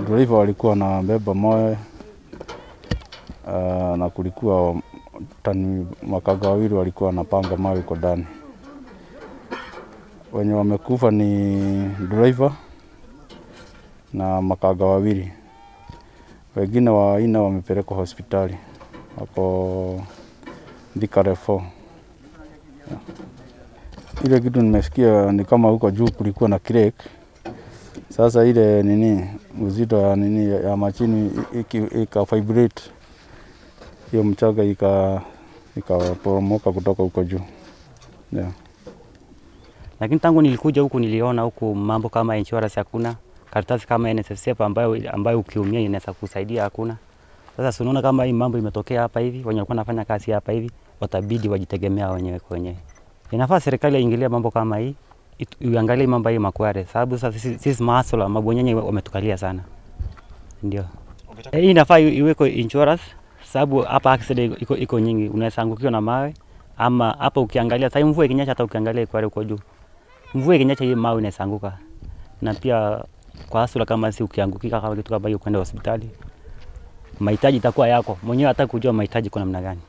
Driver walikuwa na beba mawe, na kulikuwa tani makaga wawili walikuwa wanapanga mawe kwa ndani. Wenye wamekufa ni driver na makaga wawili. Wengine wanne wamepelekwa hospitali wako Thika Level 4. Ile kitu nimesikia ni kama huko juu kulikuwa na crack. Sasa ile nini uzito ya nini ya machini ika vibrate, hiyo mchanga ikaporomoka kutoka huko juu. Yeah. Lakini tangu nilikuja huku niliona huku mambo kama insurance hakuna, karatasi kama NSSF ambayo ukiumia inaweza kusaidia hakuna. Sasa unaona kama hii mambo imetokea hapa hivi, wenye walikuwa wanafanya kazi hapa hivi watabidi wajitegemea wenyewe kwa wenyewe. Inafaa serikali iingilie mambo kama hii, iangalie mambo hii makware, sababu sasa sisi mahasla mabonyenye wametukalia sana. Ndio. Hii inafaa iwekwe insurance, sababu hapa accident iko nyingi, unaweza angukiwa na mawe ama hapa ukiangalia sasa mvua ikinyesha, hata ukiangalia kware uko juu. Mvua ikinyesha hii mawe inaweza anguka. Na pia kwa hasla kama si ukiangukika kama kitu kama hiyo kwenda hospitali, mahitaji itakuwa yako mwenyewe, hata kujua mahitaji kwa namna gani.